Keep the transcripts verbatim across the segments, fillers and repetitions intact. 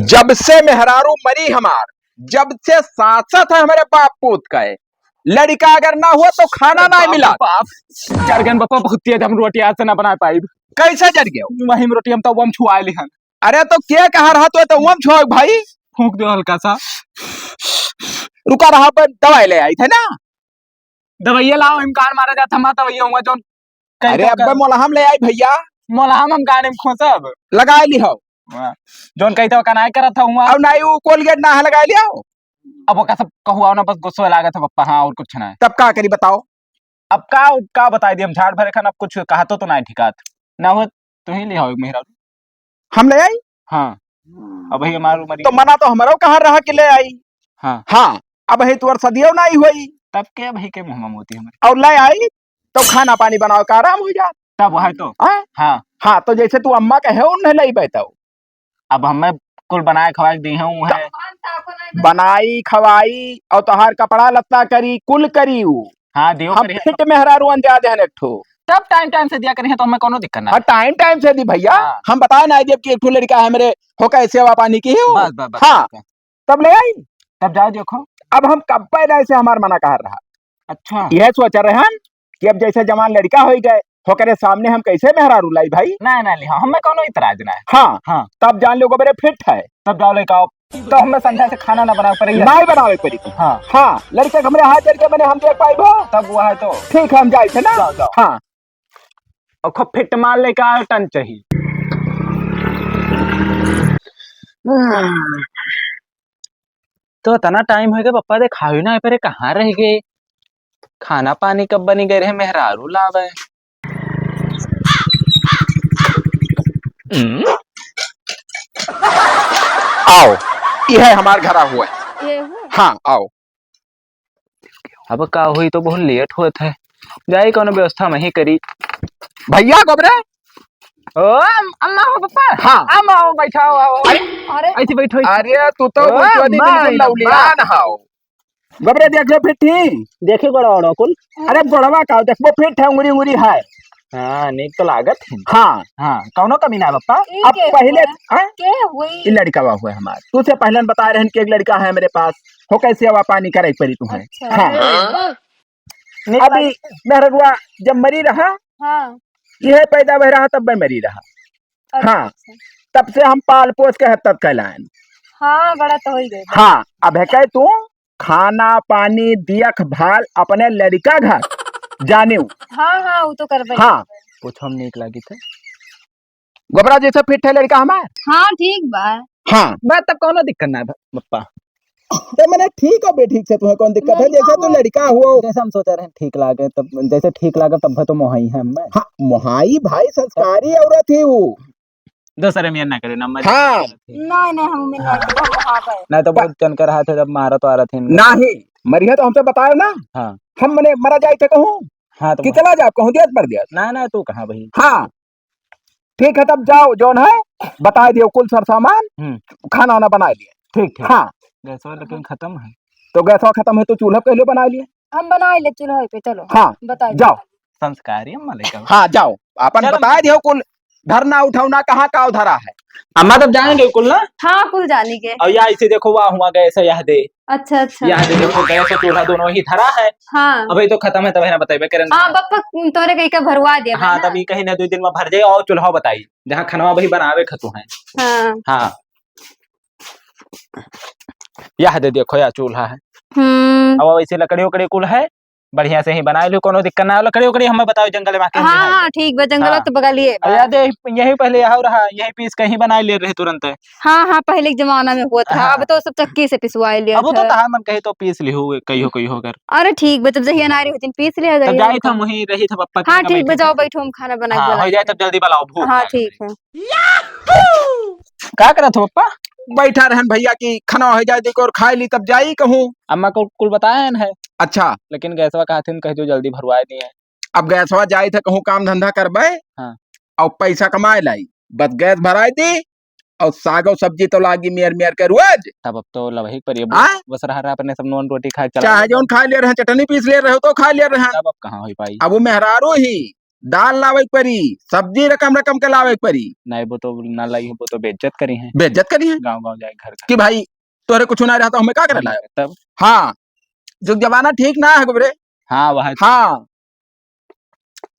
जब से मेहरारू मरी हमार, जब से सासत है हमरे बाप पूत का है, लड़िका अगर ना हुआ तो खाना ना मिला। बाप, जरगन बापा बहुत तेज, हम रोटी आज से ना बना पाइब। कैसे जर गयो? वही में रोटी हम तो वम छुआ लिहन। अरे तो के कहा रहा तो, तो वम छुआ भाई? फूंक दो हल्का सा। रुका रहा, पर दवाई ले आई थे ना। दवाइया लाओ, इम्कान मारा जाता, हम दवाइया हुआ जौन कहीं अरे तो अब्बे कर- मोलहम ले आई भैया। मोलहम हम गाने में खोसब। लगाए ली हो। वाह। जौन कही तो कनाई करत था हुआ। अब नहीं, वो कोलगेट ना है, लगाए लिया हो। अब ओका सब कहुआ ना, बस गुस्सा लागत है पप्पा, हाँ, और कुछ ना है। तब का करी बताओ? अब का, का बताई दी हम, झाड़ भरे खान, अब कुछ कहा तो, तो ना है ठिकात। ना हो, तू ही ले आओ मेहरा। हम ले आई? हाँ। अब ही हमार उम्र तो मना तो हमरो कहाँ रहा कि ले आई? हाँ। हाँ, अब ही तुअर सदियो नाई होई। तब के अब ही के मुँह में मोती हमरे। और ले आई तो खाना पानी बनाओ का आराम हो जा। तब है तो। हाँ? हाँ। हाँ, तो जैसे तू अम्मा कहे उन्हें ले बैठो। अब हमें कुल बनाए खवाए के दी है, वो है। बनाई खवाई और तोहार कपड़ा लत्ता करी, कुल करी उ। हाँ, दियो हम करिए। फिट मेहरारू अंजा देहन एक ठो। तब टाइम टाइम से दिया करिए तो हमें कोनो दिक्कत ना। हाँ, टाइम टाइम से दी भैया। हाँ। हम बताए ना जब कि एक ठो लड़का है मेरे, हो का सेवा पानी की हो। बस, बस, बस, हाँ। बस। तब ले आई। तब जाओ देखो। अब हम कब पैदा ऐसे हमार मना कहा रहा। अच्छा। यह सोच रहे हम कि अब जैसे जवान लड़का हो गए, होकरे सामने हम कैसे मेहरारू लाई भाई? ना, ना, ले, हाँ, हमें कोनो इतराज ना है। हाँ। हाँ। तब जान लो गोबरे फिट है। तब जाओ लेके आओ। तो हमें संध्या से खाना ना बनावे पड़ी। ना ही बनावे पड़ी। हाँ। हाँ, लड़के के हमरे हाथ जड़ के मैंने हम देख पाइबो। तब वो है तो। ठीक है, हम जाए थे ना। जाओ, जाओ। हाँ। और खूब फिट माल लेके आओ, टन चाहिए। तो इतना टाइम हो गया, पप्पा देखावे ना, पर कहाँ रह गए? खाना पानी कब बनी गए रहे, मेहरारू लावे। आओ, यह हमार घरा हुआ है। ये हुआ? हाँ, आओ। अब का होई, तो बहुत लेट होत है, जाई कोनो व्यवस्था में ही करी। भैया गोबरे। ओ, अम-, अम्मा हो, पप्पा। हाँ। अम्मा हो, बैठाओ, आओ। अरे। अरे। ऐसे बैठो, ऐसे। अरे, तू तो ओ, कोई अम्मा, बिल्कुल अम्मा। लौलियान हाओ। गोबरे देख लो फिट्ठी। देखी गोड़वा ओड़वा कुल। अरे गोड़वा का देखबो, फिट है, उंगरी उंगरी है। हाँ, नीक तो लागत है। हाँ। हाँ, कौनो कमी ना है, पप्पा। ई अब के पहले, हुआ? हाँ? के हुई? ई लड़का हुआ है हमार। तू से पहले बता रहन कि एक लड़का है मेरे पास, हो कैसे सेवा पानी करे पड़ी तू है। अच्छा। हाँ। नीक अभी लागत है। मेहररुआ जब मरी रहा, हाँ। यह पैदा भय रहा तब मैं मरी रहा। अच्छा, हाँ। अच्छा। तब से हम पाल पोस के हत्तत कैलायन। हाँ, बड़ा तो हो ही गए। हाँ, अब है कह तू खाना पानी दियख भाल अपने लड़का घर जानियो। हाँ, हाँ, वो तो करबे हाँ। करबे। कुछ हम नीक लागित है। गोबरा जैसे फिट है लड़का हमार। हाँ, ठीक बा। हाँ। बा, तब कौनो दिक्कत ना है, बप्पा। तो मैंने ठीक हो बे, ठीक से तुम्हें कौन दिक्कत है? लड़का जैसे तू हो। लड़का हुआ। जैसे हम सोचा रहे ठीक लागे, तब जैसे ठीक लागे तब तो मोहाई है हमें। हाँ, मोहाई भाई संस्कारी औरत ही वो। दूसरे में ना करे, नंबर हाँ। नहीं, नहीं, हम में नहीं, हम वहाँ पे। नहीं तो बहुत जन के रहा थे जब मारत वारत थे इनका। नहीं, मरिया तो हमसे बतायो ना। हाँ। हम मने मरा जाए थे कहूँ। हाँ, तो कि चला जाओ कहूँ, दिया मर दिया। ना, ना, तू कहाँ भाई? हाँ। ठीक है, तब जाओ, जौन है, बताए दियो कुल सर सामान, हम्म। खाना वाना बना लिए। ठीक, ठीक। हाँ। गैसवा लेकिन खत्म है। तो गैसवा खत्म है, तो चूल्हा पहले बना लिए। हम बनाए ले चूल्हा पे, चलो। हाँ, बताए जाओ। दो। संस्कारी अम्मा लइका। हाँ, जाओ, अपन चलो। बताए दियो कुल धरना उठाओ ना, कहाँ का धरा है। अम्मा, तब जाने दे कुल ना। हाँ, कुल जानी के। और या इसे देखो, वाह, हुआ गैस है, यह दे। अच्छा, अच्छा। यह दे, देखो, गैस और चूल्हा दोनों ही धरा है। हाँ। अबे तो खत्म है, तब है ना, बताइबे करें। हाँ, बप्पा, तोरे कहीं का भरवा दिया हाँ, ना। तब ये कहीं ना दो दिन में भर जाए और चूल्हा बताई, जहाँ खनवा वही बनावे खतु है। हाँ। हाँ। यह दे देखो, यह चूल्हा है। हम्म। अब वैसे लकड़ी उकड़ी कुल है, बढ़िया से ही बनाए लो, कोनो दिक्कत ना हो। लकड़ी उकड़ी हमें बताओ, जंगल में आके हाँ, हम हाँ, ठीक बा, जंगल हाँ। तो बगलिए बा। अब याद है, यही पहले यहाँ रहा, यही पीस कहीं बनाए ले रहे तुरंत। हाँ, हाँ, पहले के जमाना में हुआ था, हाँ। अब तो सब चक्की से पिसवाए लिया अब वो तो था। तहार मन कहे तो पीस लिहू, कहियो, कहियो कर। अरे ठीक बा, जब जहिया ना रही होती, पीस लिया तब जाइए जाए था, हम। वहीं रही था पप्पा के हाँ, कमरे ठीक बा, में। जाओ बैठो, हम खाना बना के हाँ, हो बुलाए जाए, तब जल्दी बुलाओ, भूख हाँ, लाग ठीक रही। है। का करत हो पप्पा? बैठा रहन भैया कि खाना हो जाए, देखो, और खाए ली, तब जाई कहूँ। अम्मा को कुल बताए है। अच्छा। लेकिन गैसवा कहथिन, कह दो जल्दी भरवाए दिए। अब गैसवा जाई थे कहूँ काम धंधा करबे। हाँ। और पैसा कमाए लाई, बस गैस भराए दी और सागो सब्जी तो लागी मेर मेर के रोज। तब अब तो लवही पर ये हाँ? बस रहा, रहा अपने सब नॉन रोटी खाए चला चाहे गया। जौन खा ले रहे, चटनी पीस ले रहे हो तो खा ले रहे। तब अब कहाँ हो पाई? अब वो मेहरारू ही दाल लावे के परी, सब्जी रकम रकम के लावे के परी। नहीं, वो तो ना लाई है, वो तो बेइज्जत करी है। बेइज्जत करी है? गाँव गाँव जाए, घर घर। कि भाई, तोहरे कुछ ना रहा तो हमें का करे लायो? तब? हाँ, जुग जमाना ठीक ना है गोबरे। हाँ, वह तो। हाँ,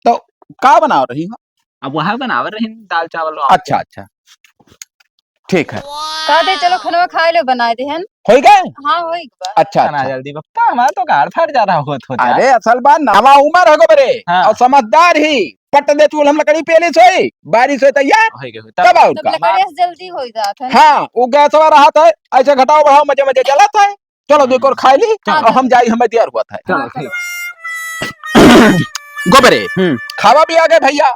तो का बनाव रही हो? अब वह बनाव रही, दाल चावल। अच्छा, अच्छा, ठीक है। का दे, चलो खाना खाए लो, बनाए दे हन। होई गए? हाँ, होई गए। अच्छा, खाना अच्छा। जल्दी बप्पा, हमारा तो गाड़ फाड़ जा रहा होत होत यार। अरे, असल बात नवा उमर है गोबरे, हाँ। और समझदार ही, पट दे चूल्हा में लकड़ी पेली सोई, बारिश होई तैयार, होई गए, तब तब और तब का। लकड़िया से जल्दी होई जात है। हाँ, वो गैसवा रहत है, ऐसे घटाव बढ़ाव मजे मजे चलत है। चलो, दो एक और खाई ली, चलो। और हम जाई, हमें देर हुआ था। चलो, हाँ, ठीक। गोबरे, हम्म। खावा भी आ गए भैया।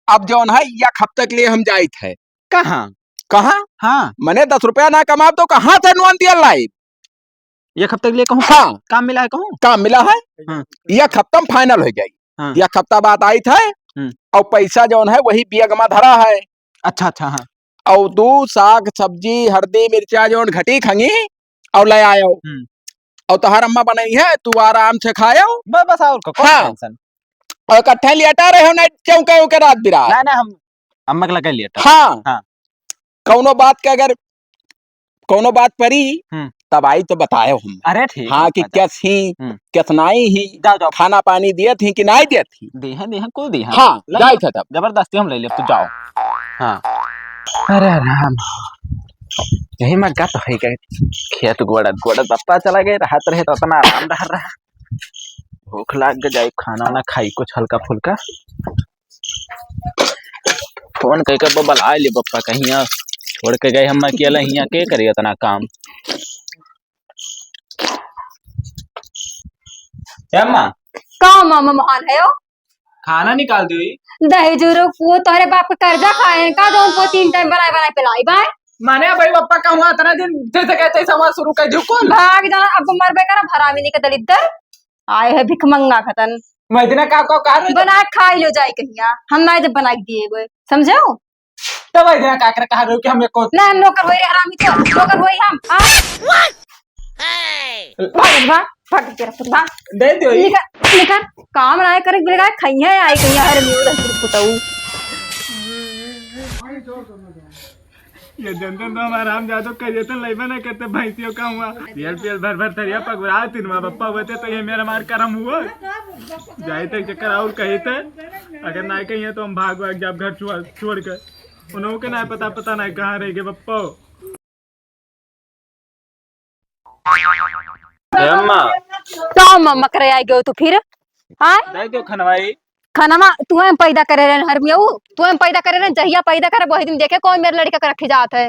अब जौन है, एक हफ्ते के लिए हम जाइत है। कहाँ? कहाँ? हाँ। मने दस रुपया ना कमाब तो कहाँ से नोन दिया लाइब? एक हफ्ते के लिए कहूँ? हाँ। काम मिला है कहूँ? काम मिला है। हाँ। एक हफ्ता में final हो जाई। हाँ। एक हफ्ता बाद आइत है, हम्म। और पैसा जौन है, वही bag में धरा है। अच्छा, अच्छा, हाँ। और दू साग, सब्जी, हरदी, मिर्चा जौन घटी खंगी, और ले आयो। हम्म। और तोहार अम्मा बनई है, तू आराम से खायो। बस, बस, और का, कौन हाँ। Tension? और इकट्ठे लेटा रहे हो, नहीं चौंके उके रात बिरात। ना, ना, हम अम्मा के लगे लेटा। हाँ। हाँ। कौनो बात के अगर कौनो बात परी, हम्म। तब आई तो बतायो हम। अरे ठीक हाँ, है, कि आ जाओ। कैस ही, हम्म। कैस नाई ही, जाओ, जाओ। खाना पानी दिए थी कि नाई दिए थी? दे हैं, दे हैं, कुल दे हैं। हाँ, ले जाए लो। थे तब। जबरदस्ती हम ले लेब, तू जाओ। हाँ। अरे राम, यही में गत हो गए। खेत गोड़त गोड़त बप्पा चला गए, रहत रहे तो इतना आराम रह रहा। भूख लाग के जाई, खाना वाना खाई कुछ हल्का फुल्का। फोन कइके बबलाइ ले बप्पा, कहिया छोड़ के गए, हम अकेला हियाँ के करी इतना काम। ए अम्मा। का मामा महान है हो? खाना निकाल दी। दही जुरु, वो तोहरे बाप के कर्जा खाए हैं का, जौन वो तीन time बनाए बनाए पिलाई बाए? माने भाई बप्पा का हुआ इतना दिन जैसे कहते ही समा शुरू कर दियो कुल। भाग जाना, अब मरबे करब, हरामी नहीं के दलिद्दर। आए है भिखमंगा खतन। मैं इतना का, का, का रही? बना के खाई लो जाए कहिया, हम ना जब बना के दिए हुए, समझो? तब इतना का कर कहा रहे हो कि हम एको ना, हम नौकर होई रे हरामी तो, नौकर होई हम, हाँ? भाग, भाग, भाग, तेरा पुत, भाग। दे दो ये। निकल, निकल, काम ना करे, बिना खाइए, आई कहिया हर मियोर पुताऊ। ये जनतन तो हमारा राम जादव कह देतन लइबा ना करते भैंसियों का हुआ। पियल पियल भर भर थरिया पगुरा तीन माँ बप्पा होते तो ये मेरा मार करम हुआ। जाए थे चक्कर और कही थे, अगर ना कहिए तो हम भाग भाग जाब घर छोड़, छोड़ के। उन्हों के ना पता, पता ना कहाँ रह गए बप्पा। ए अम्मा। तो मम्मा करे आ गयो तू फिर? हाँ? दे दो खनवाई। खनवा तू हम पैदा करे रहन हरमियाऊ, तू हम पैदा करे रहन, जहिया पैदा करे वही दिन देखे कौन मेरे लड़का के रखे जात है।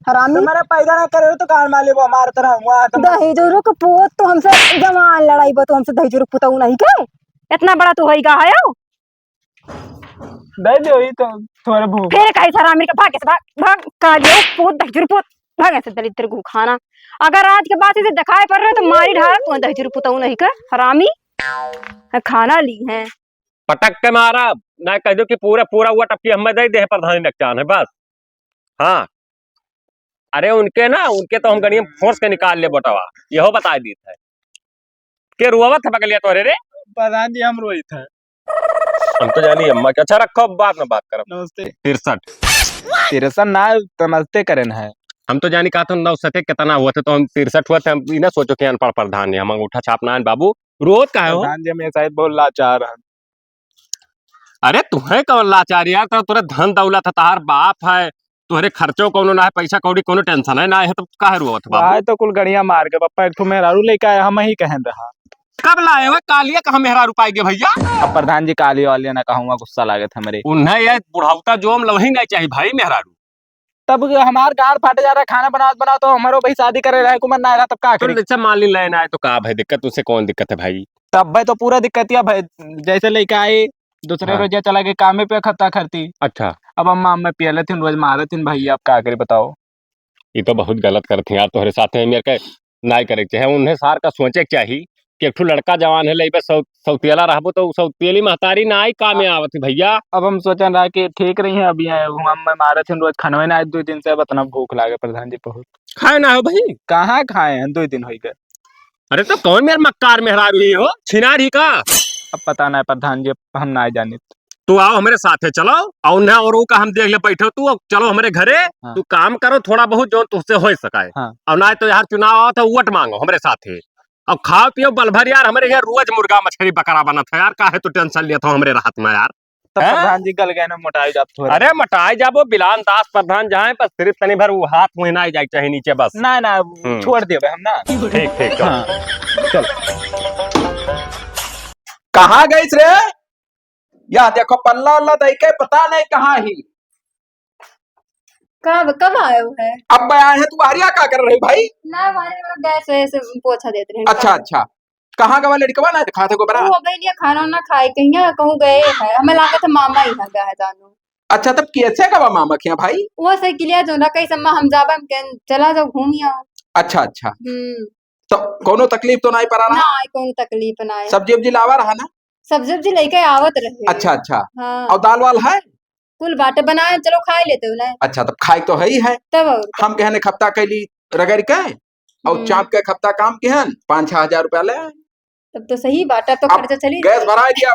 हरामी। तुम्हारा पैदा ना करे तो कान माले वो हमारे तरह हुआ तो दही जोरू के पूत तो हमसे जवान लड़ाई बा, तो हमसे दही जोरू पुताऊ नहीं के? इतना बड़ा तू होई गा है? दे दो ही तो थोड़े भूख। फिर कहीं हरामी के भाग से भाग, भाग कालियो पूत दही जोरू पूत, भाग ऐसे दलिद्र गु खाना। अगर आज के बाद इसे दिखाई पड़ रहे तो मारी ढाल तू दही जोरू पुताऊ नहीं के हरामी। खाना ली है। पटक के मारब, ना कह दो कि पूरा, पूरा हुआ टपकी हमें दे दे, प्रधानी नकचान है, बस। हाँ। अरे उनके ना, उनके तो हम गड़िया में फोर्स के निकाल ले बोटवा, यहो बताइ दीत है। के रुआवत है बगलिया तोरे रे? प्रधान जी, हम रोइत है। हम तो जानी अम्मा के। अच्छा रखो, बाद में बात करब। नमस्ते। तिरसठ। तिरसठ ना, नमस्ते करेन है। हम तो जानी कहा था नौ सटे कितना हुआ थे, तो हम तिरसठ हुआ थे। हम ई ना सोचो कि अनपढ़ प्रधान है, हम अंगूठा छाप ना है बाबू। रोत काहे हो? प्रधान जी, हम ये शायद बहुत लाचार हैं। अरे तुहे कौन लाचार यार, तो तोरे धन दौलत है, तहार बाप है, तोहरे खर्चो कौनो ना है, पैसा कौड़ी कौनो tension है ना है, तो काहे रोवत बाबू? भाई तो कुल गड़िया मार के पप्पा एक ठो मेहरारू लेके आए, हम ही कहन रहा। कब लाए हो? कालिया कहाँ मेहरारू पाएगे भैया? अब प्रधान जी कालिया वालिया ना कहूँगा, गुस्सा लागत हमरे। उन्हें ये बुढ़ौता जोम लवही नहीं चाहिए भाई मेहरारू। तब हमार गाड़ फाटे जा रहा है, खाना बनावत बनावत तो हमरो भाई शादी करे रहे, कुमार ना रहा, तब का तो करी? जैसे मान ली लेना है तो का भाई दिक्कत, उससे कौन दिक्कत है भाई? तब भाई तो पूरा दिक्कत या भाई, जैसे लेके आए, दूसरे हाँ। रोज चला गए कामे पे खत्ता खरती। अच्छा। अब अम्मा, अम्मा पियले थिन, रोज मारे थिन भैया, अब का करी बताओ? ये तो बहुत गलत करत हैं यार, तोहरे साथ में मेरे के नाई करे के चाहे। उन्हें सार का सोचे के चाही कि एक ठो लड़का जवान है, लेबे सौ-, सौतेला रहबो तो सौतेली महतारी नाई कामे आवत है भैया। अब हम सोचन रहा कि ठीक रही है, अभी आए हूँ, अम्मा मारे थिन रोज खनवे ना आए, दो दिन से अब इतना भूख लागे प्रधान जी बहुत। खाए ना हो भाई? कहाँ खाए हैं, दो दिन हो गए। अरे तो कौन मेर मक्कार मेहरारू ही हो, छिनार ही का? अब पता नाहीं प्रधान जी, हम नाहीं जानित। तू आओ हमरे साथे, चलो। अउर उन्हें अउर ऊ का हम देख ले, बैठो तू, अउर चलो हमरे घरे। हाँ। तू काम करो थोड़ा बहुत जौन तुहसे होइ सकाए। हाँ। अउर नाहीं तो यार चुनाव आवत है, वोट माँगो हमरे साथे। अउर खाओ पियो बल भर यार, हमरे यहाँ रोज मुर्गा मछरी बकरा बनत है यार, काहे तू tension लेत हो हमरे राहत में यार? तब हैं? प्रधान जी गल गए ना, मोटाई जात थोड़ा। अरे मोटाई जाबो, बिलान दास प्रधान जहाँ है, बस सिर्फ तनी भर वो हाथ मुहिनाई जाए चाहे नीचे बस। ना, ना, हम्म। छोड़ देबे हम ना। ठीक, ठीक, चल। हाँ, चल। कहाँ गइस रे? या देखो पल्ला उल्ला दइ के पता नहीं कहाँ ही। कब, कब आयो है? अब आए हैं, तू बाहरिया का कर रही भाई? ना, हमारे वो गैस वैस पोछा देत रहे। अच्छा, अच्छा। कहाँ गवा लड़कवा ना दिखा थे गोबरा? वो गइलिया खाना ना खाए, कहिया कहूँ गए है। हमें लागत है मामा ही ना गए है जानो। अच्छा, तब कैसे गवा मामा के यहाँ भाई? वो साइकिलिया जो ना कैसे अम्मा हम जाबा, हम कहन, "चला जाओ, घूम आओ।" अच्छा, अच्छा। हम्म। तो कौनो तकलीफ तो नाहीं पड़ा रहा? ना, कौनो तकलीफ ना है। सब्जी उब्जी लावा रहा ना? सब्जी उब्जी लेके आवत रहे। अच्छा, अच्छा। हाँ। अउर दाल वाल है? कुल बाटे बनाए, चलो खाए लेते हो ना। अच्छा, तब खाए तो है ही है। तब अउर का? हम कहने खपता कैली रगड़ के, अउर हम्म। चाप के खपता काम किहन, पाँच छह हजार रुपया ले आए। तब तो सही बात, तब तो अब खर्चा चली गैस जाई। भराइ दिया,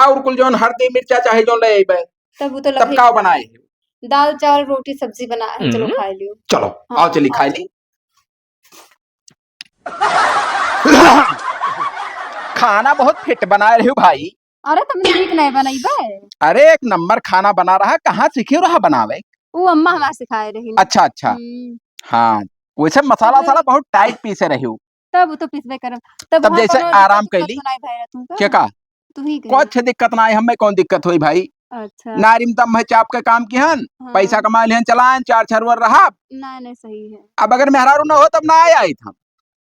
अउर कुल जौन हरदी मिर्चा चाहे जौन ले अइबे। तब वो तो तब लगे का ही। बनाए? दाल चावल रोटी सब्जी बनाए, चलो हम्म। खाए लियो। चलो, हाँ, आओ चली आओ खाए चली। ली। खाना बहुत फिट बनाए रहे हो भाई। अरे, तुम ठीक नहीं बनइबे। अरे, एक नंबर खाना बना रहा, कहाँ सीखे रहा बनावे? वो अम्मा हमार सिखाए रही। अच्छा, अच्छा। हम्म। हाँ, वैसे मसाला तब वसाला बहुत टाइट पीसे रही हो। तब वो तो पीसबे करब। तब तब वहाँ जैसे कौनो आराम दिक्कत कैली। तो नाहीं भय रहा तुमका? के का? तू ही कहे। कुछ दिक्कत नाहीं, हमें कौन दिक्कत होई भाई? अच्छा। नारी में तब मैं चाप के काम किहन, हाँ। पैसा कमा लिहन, चलाएन, चार छरवर रहा। नाहीं, नाहीं, सही है। अब अगर मेहरारू न हो तब ना आए, आए था।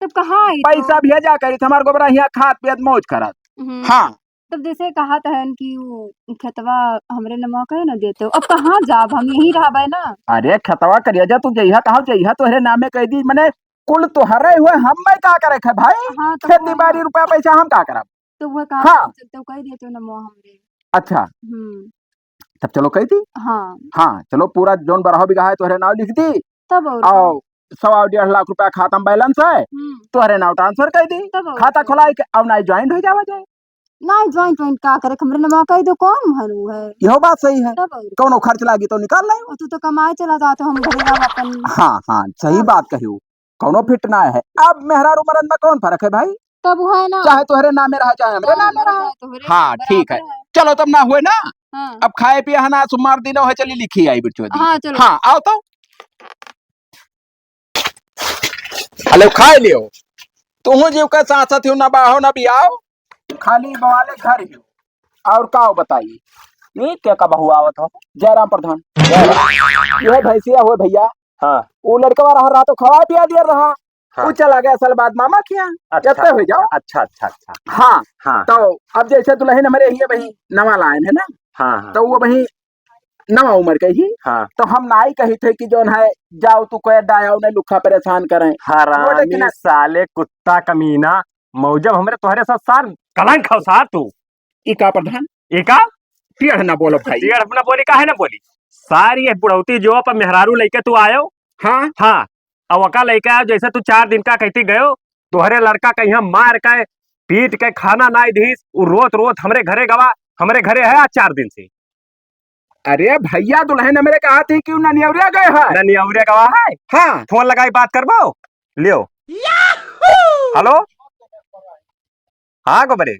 तब कहाँ आई तो? पैसा भेजा करी, हमार गोबरा हियाँ खात पियत मौज करत। हम्म। हाँ। तब जैसे कहत हन कि उ खेतवा हमरे नमवा कहे न देते हो, अब कहाँ जाब हम, यहीं रहबे ना। अरे खेतवा करिया जा, तू जइहा कहाँ जइहा, तोहरे नामे कह दी, मने कुल तोहरे हुए, हम मैं का करे खे भाई? हाँ, तो खेती वह बाड़ी ना। रुपया पैसा हम का करब? तो वह काम हाँ। चलते हो, कह देते हो नमवा हमरे। अच्छा। हम्म। तब चलो कह दी। हाँ। हाँ, चलो पूरा जौन बारह बीघा है तोहरे नाव लिख दी। तब और का? अउर सवा डेढ़ लाख रुपया खाता में balance है, हम्म। तोहरे नाव transfer कह दी। तब और खाता का? खुलाई के अब नाई joint हो जावा जाए। नाई joint वॉइंट का करे, हमरे नाम कह दो, कौन भरू है? इहो बात सही है। तब और का? कौनो खर्च लागी तो निकाल ले। और तू तो कमाए चला जाते हो, हम घरे रहो अपन। हाँ, हाँ, सही हाँ। बात कही हो। कौनो फिट ना है। अब मेहरारू मरद में कौन फर्क है भाई? तब वो है ना। चाहे तोहरे नामे रहा, चाहे हमरे हाँ, नामे रहा। चाहे तोहरे हाँ, बराबर ठीक है। है। चलो तब ना हुए ना। हाँ। अब खाए पिए है ना, सोमवार दिनो है, चली लिखी आई बिरचोदी। हाँ, चलो। हाँ, आओ तो। हेलो, खाए लियो। तुहूँ जीव का साथ साथ हो, ना बाहो ना बियाओ। खाली बवाले घर ही। और का बताई? ये क्या का बहू आवत हो? जयराम प्रधान। जयराम। ये भैंसिया हुए भैया। हाँ। वो लड़कवा रहा, रहा तो खवा पिया दिया रहा। हाँ। वो चला गया असल बात मामा के यहाँ। अच्छा। जब तक हो जाओ। अच्छा, अच्छा, अच्छा। हाँ। हाँ। तो अब जैसे दुल्हन हमारे ही है वही नवा लाइन है ना। हाँ, हाँ। तो वो वही नवा उम्र के ही। हाँ। तो हम नाई कही थे कि जौन है, जाओ तू कह डाया उन्हें लुखा परेशान करें। हरामी बोले कि ना। साले कुत्ता कमीना, मौजब हमरे तोहरे साथ सार कलंक हो सार तू। ई का प्रधान? ई का? टेढ़ ना बोलो भाई। टेढ़ ना बोली, काहे ना बोली? सार ये बुढ़ौती जो अपन मेहरारू लइके तू आयो। हाँ। हाँ। अब ओका लइके आयो, जैसे तू चार दिन का कहती गयो, तोहरे लड़का कहीं मार के, पीट के खाना नाई दीस, उ रोत रोत हमरे घरे गवा, हमरे घरे है आज चार दिन से। अरे भैया, दुल्हन हमरे कहा थी कि उ ननियौरिया गए है। ननियौरिया गवा है? हाँ। फोन लगाई, बात करबो। लियो। हेलो। हाँ गोबरे।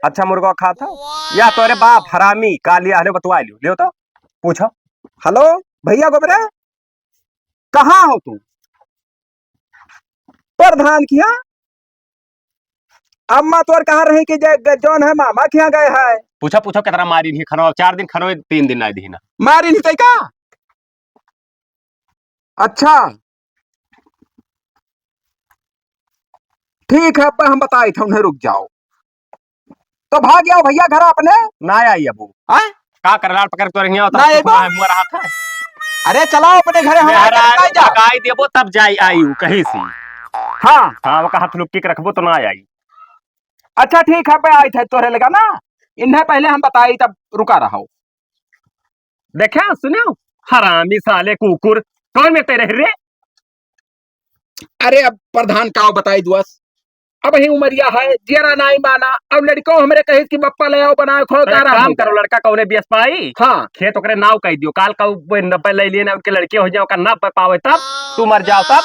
अच्छा मुर्गा खात हो? या तोरे बाप हरामी, का लिया हने बतवा लियो। लियो तो। पूछो। हेलो भैया गोबरे, कहाँ हो तू? प्रधान किया। अम्मा तोर कहा रही कि जे ग-, जौन है मामा के यहाँ गए है। पूछो, पूछो कितना मारी नहीं खनो, चार दिन खनो, तीन दिन नहीं दी ना। मारी नहीं तै का? अच्छा। ठीक है, अब हम बताई थे उन्हें, रुक जाओ। तो भाग जाओ भैया घर अपने। ना आई अब। हैं? का कर लाल पकड़ तो रही हो, ना आई बा? मुँह रहा था। अरे चलाओ अपने घरे, हम मेहरारू आए जा। भगाई देबो तब जाई आई उ कहीं से। हाँ। हाँ, वो कहा थलुक्की के रखबो तो ना आई। अच्छा ठीक है, पे आई थे तोरे लगा ना, इन्हें पहले हम बताई तब रुका रहो। देखे सुनो, हरामी साले कुकुर, कौन में तेरे रे? अरे अब प्रधान का बताई दुआस, अब ही उमरिया है, जियरा नाई माना। अब लड़को हमरे कहिस कि बप्पा ले आओ, बनाओ, खाओ, अरे तारा काम हो करो, गया। लड़का कौने बियस पाई? हाँ। खेत ओकरे नाव कह दियो, काल का वो नब्बे ले लिए ना, उनके लड़के हो जाओ, का नब्बे पावे तब, तू मर जाओ तब।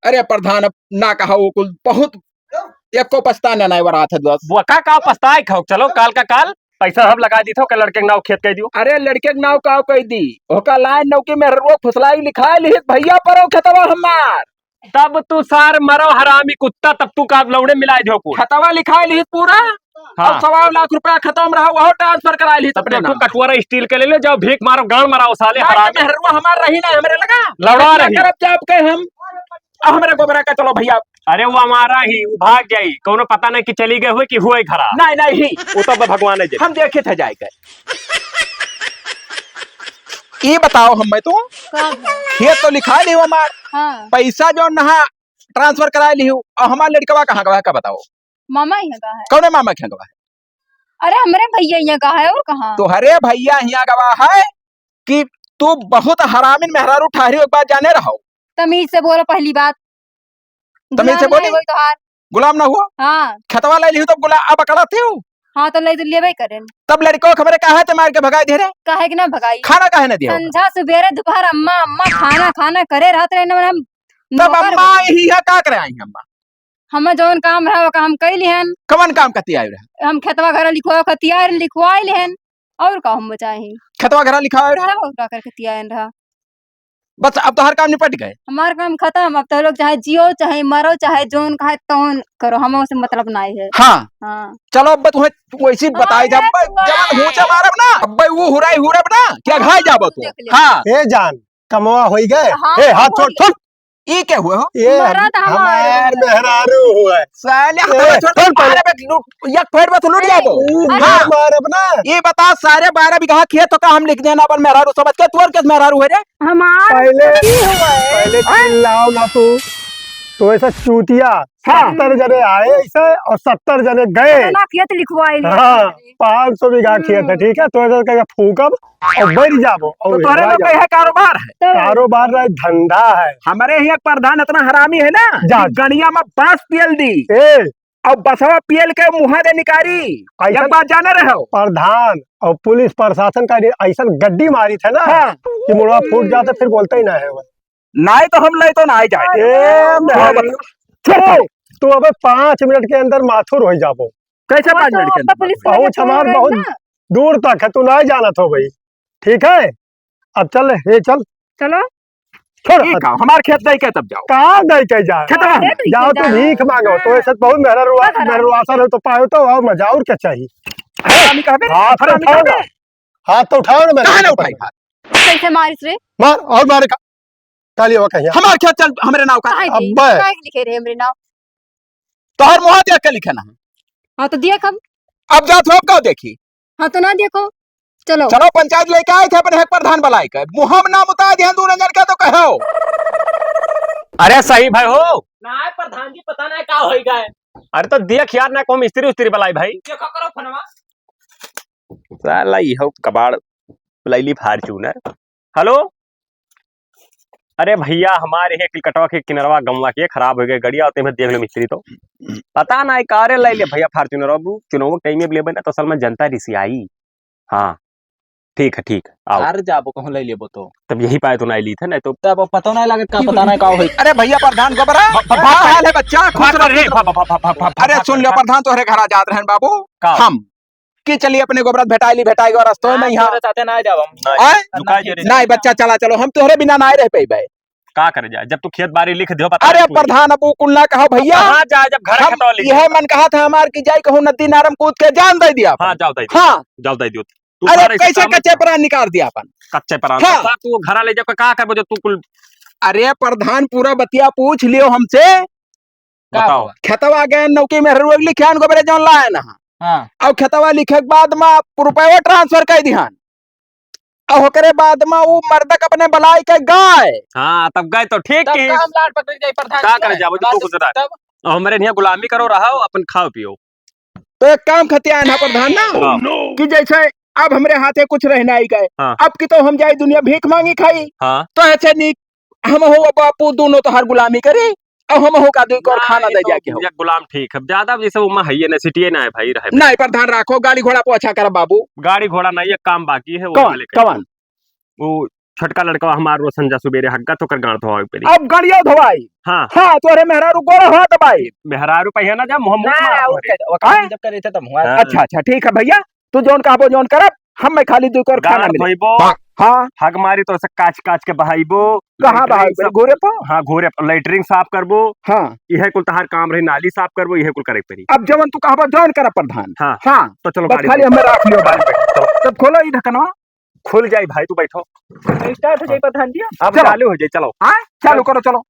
अरे प्रधान, अब ना कहा वो कुल, बहुत एको पछताना नहीं वरात है दोस्त। वो का, का पछताए खाओ, चलो काल का काल पैसा सब लगा दी था, ओकर लड़के के नाव खेत कह दियो। अरे लड़के के नाव का कह दी, ओका लाइन नौकी में रुआ फुसलाई लिखाई लिहित भैया परो खेतवा हमार। तब तू सार मरो हरामी कुत्ता, तब तू का लौड़े मिलाए दियो कुल। खेतवा लिखाई लिहित पूरा, हाँ। और सवा लाख रुपया खत्म रहा, वहो transfer कराई लिहित तब अपने तो तू नाम। कटोरा steel के ले ले, जाओ भीख मारो, गाड़ मराओ साले ना, हरामी। मेहरुआ हमार रही ना, हमरे लगा। लौड़ा अब क्या रही। करब जाब के हम? अब हमरे गोबरा का चलो भैया। अरे वो हमारा ही, वो भाग जाई, कौनो पता नहीं कि चली गए हुए कि हुए घरा। नहीं, नहीं ही। वो तो अब भगवान है जे। हम देखे थे जाए के। ई बताओ हमें तो, का है? खेत तो लिखा लियो हमार, हाँ। पैसा जो नहा transfer करा लियो, और हमार लड़कवा कहाँ गवा है, का बताओ? मामा यहाँ का है। कौने मामा के यहाँ गवा है? अरे हमरे भैया यहाँ का है, और कहाँ? तोहरे भैया यहाँ गवा है कि तू बहुत हरामिन मेहरारू ठहरी, एक बात जाने रहो। तमीज से बोलो पहली बात। तमीज से गुलाम बोली? नहीं होई तोहार। गुलाम ना हुआ? हाँ। खेतवा ले लियो तब गुला-, अब अकड़त हो? हाँ, तो ले तो लेबे करेन। तब लड़को के हमरे काहे ते मार के भगाई दे रे? काहे के ना भगाई? खाना काहे ना दिया? संझा सुबेरे दोपहर अम्मा, अम्मा खाना, खाना करे रहत रहे ना, हम तब नौकर अम्मा बन- यही है, का करे आई अम्मा? हमें जौन काम रहा, ओका हम कई लिहन। कवन काम कतियाए रहा? हम खेतवा घर लिखवा, कतियाए लिखवाए लिहन। और का हम बचाए हैं? खेतवा घर लिखवाए रहा? तब और का कर कतियाए रहा? बस, अब तोहार काम निपट गए। हमार काम खत्म। अब तो लोग चाहे जियो, चाहे मरो, चाहे जौन कहे तौन करो, हमें उससे मतलब नाई है। हाँ। हाँ। चलो, अब तुम्हें वैसे ही बताए जा, हमारे अब जवन हुचा मारब ना, अब वो हुराई हुरब ना, क्या घाय जाबो तू? देख ले। हाँ। ए जान, कमवा होई गए। हाँ, ए, हाथ छोड़, होई। छोड़। ई के हुए हो? ये मरद हम-, हमार हमार मेहरारू हुए। साले ए, हमारे छोड़ चल पहले। मारे बे लूट, एक फेर में तो लूट ए, जाबो। ई हाँ। मारब ना। ये बता, सारे बारह बीघा खेत तो का हम लिख देना अपन मेहरारू समझ के, तोर के मेहरारू है रे? हमार पहले, की हुआ है? पहले हाँ? चिल्लाओ ना तू। तो ऐसा चूतिया, हाँ। सत्तर जने आए ऐसे और सत्तर जने गए। इतना खेत लिखवाए लिए हाँ, हमारे। पाँच सौ बीघा खेत है, हम्म। ठीक है? तो ऐसा कहेगा फूकब और बैठ जाबो। तो और तोहरे बैठ लोग के जाबो। यह कारोबार है? तो कारोबार नहीं, धंधा है। हमारे यहाँ एक प्रधान इतना हरामी है ना, जा। कि गड़िया में बांस पियल दी। ए। और बसवा पियल के मुँह दे निकारी। ऐसा एक बात जाने रहे हो? प्रधान और पुलिस प्रशासन का ऐसा गड्डी मारी थे ना हाँ। कि मुड़वा फूट जाता, फिर बोलता ही ना है वो। नाई तो हम ले तो नाई जाए। ए, मेहर-, छोड़, छोड़। तू अबे पाँच मिनट के अंदर माथुर हो जाबो। कैसे पाँच मिनट के अंदर? पहुँच हमार बहुत दूर तक है, तू नाई जानत हो भाई। ठीक है, अब चल, ये चल। चलो। छोड़। ठीक है, हमार खेत दे के तब जाओ। कहाँ दे के जाए? खेतवा में। जाओ तो भीख मांगो, तो ऐसे बहुत मेहररुआ-, मेहररुआसन हो तो पायो तो आओ मजा, और क्या चाहिए? हरामी कहबे रे, हाथ तो हरामी उठाओ ना। कहबे। हाथ तो उठाओ ना, मेरे काहे ना ऊपर। उठाई हाथ? कैसे मारिस रे? मार, और मारे का? काली हो कहिया। हमार खेत चल, हमरे नाव का। काहे जी? अब्बे। काहे के लिखे रहे हमरे नाव? तोहर मुँह देख के लिखे ना। हाँ, तो देख अब। अब जात हो, अब का देखी? हाँ, तो ना देखो। चलो। चलो, पंचायत लेके आए थे अपने हक प्रधान बलाए के। मुँह में ना मुता दिहन दू नंजन का तो कहो। अरे सही भाई हो। ना प्रधान जी, पता ना का होई गए। अरे तो देख यार, ना कौन मिस्त्री उस्त्री बलाई भाई। देखो करो फोनवा। साला इहो कबाड़ लैली Fortuner। हेलो, अरे भैया, हमारे एक कटवा के किनरवा गमवा के खराब हो गए गड़िया, होते में देख लो मिस्त्री तो। पता ना का रे लैले भैया Fortuner, अब चुनाव टाइम में लेबे ना तो असल में जनता रिसियाई। हाँ, ठीक है, ठीक है, आओ। यार जाबो कहूँ ले लेबो तो। तब यही पाए तो ना ली थे, नहीं तो तब पता ना लगे का, पता ना का होई। अरे भैया प्रधान गोबरा, ब-, ब-, का हाल है बच्चा? खुश रहो। रे, ब-, ब-, ब-, ब-, ब-, ब-, अरे सुन लो प्रधान, तोहरे घर आ जात रहन बाबू। का? हम कि चलिए अपने गोबरा भेटाई ली, भेटाई गो रस्तों में ना, यहाँ। तोहरे साथे ना जाब हम। आए? लुकाई दे रे। नहीं बच्चा, चला चलो, हम तोहरे बिना ना रह पइबे। का करे जाए, जब तू खेत बारी लिख दियो, बता अरे तू। प्रधान, अब वो कुल ना कहो भैया। कहाँ जाए, जब घर हम खतवा लिख यह दियो। मन कहा था हमार कि जाई कहूँ नदी नारम कूद के जान दे दिया। हाँ, जाओ दे दियो। हाँ। जाओ दे दियो। तू अरे सारे कैसे काम कच्चे परान निकाल दिया अपन? कच्चे परान। हाँ। तो तू घरा ले जाके का करबो जो तू कुल अरे प्रधान, पूरा बतिया पूछ लियो हमसे। का बताओ। हुआ? खेतवा गए नौकी में रुआ लिखान गोबरे जौन लाए ना। हाँ। और खेतवा लिखे के बाद में रुपया transfer कर दिहान। और ओकरे बाद में वो मर्दक अपने बलाई के गए। हाँ, तब गए तो ठीक तब की। काम लाट पकड़ जाई प्रधान का जी। करे जाबो जो तू गुजरा। तब? और हमरे यहाँ गुलामी करो, रहो, अपन खाओ पियो। तो एक काम खतियान है प्रधान ना, हाँ। कि जैसे अब हमरे हाथे कुछ रहना ही गए, हाँ। अब की तो हम जाई दुनिया भीख मांगी खाई, हाँ। तो ऐसे नी हम हो बापू दोनों तोहार गुलामी करी। अब हमहू का दुइ कौर ना, खाना ये दे तो जाके हो। एक गुलाम ठीक है, ज्यादा जैसे उमा है ये ना, सिटिये ना है भाई, रहे। नहीं प्रधान, राखो, गाड़ी घोड़ा पोछा करब बाबू। गाड़ी घोड़ा नहीं, एक काम बाकी है, वो कौन, वाले कौन? वो छोटका लड़का हमार रोशन जा सुबेरे हग्गा तो कर गाड़ धोआवे पड़ी। अब गाड़िया धोआई? हाँ। हाँ, तोरे मेहरारू गोड़ हाथ दबाई। मेहरारू पहिया ना जा, मुँह मुँह ना, मार और तोरे। क्या, वो काम आय? जब करे थे तब हुआ। हाँ। अच्छा, अच्छा, ठीक है भैया, तू जौन कहबो जौन करब, हम मैं खाली दुइ कौर खाना गाड़ मिले। धोइबो, हाँ। हग मारी तो से काच काच के बहाइबो, कहाँ लेटरिन बहाइबो? साफ घूरे पर? हाँ, घूरे पर, लेटरिन साफ करबो। हाँ। इहे कुल तहार काम रही, नाली साफ करबो, इहे कुल करे के पड़ी। अब जवन तू कहबो जौन करब प्रधान। हाँ। हाँ। तो चलो बस गाड़ी खाली में। हमें राख लियो बाहर। चलो। तब खोलो ई ढकनवा। खुल जाई भाई, तू बैठो। स्टार्ट हो जाई प्रधान जी। अब चलो। चालू हो जाई, चलो। हाँ, चालू करो, चलो।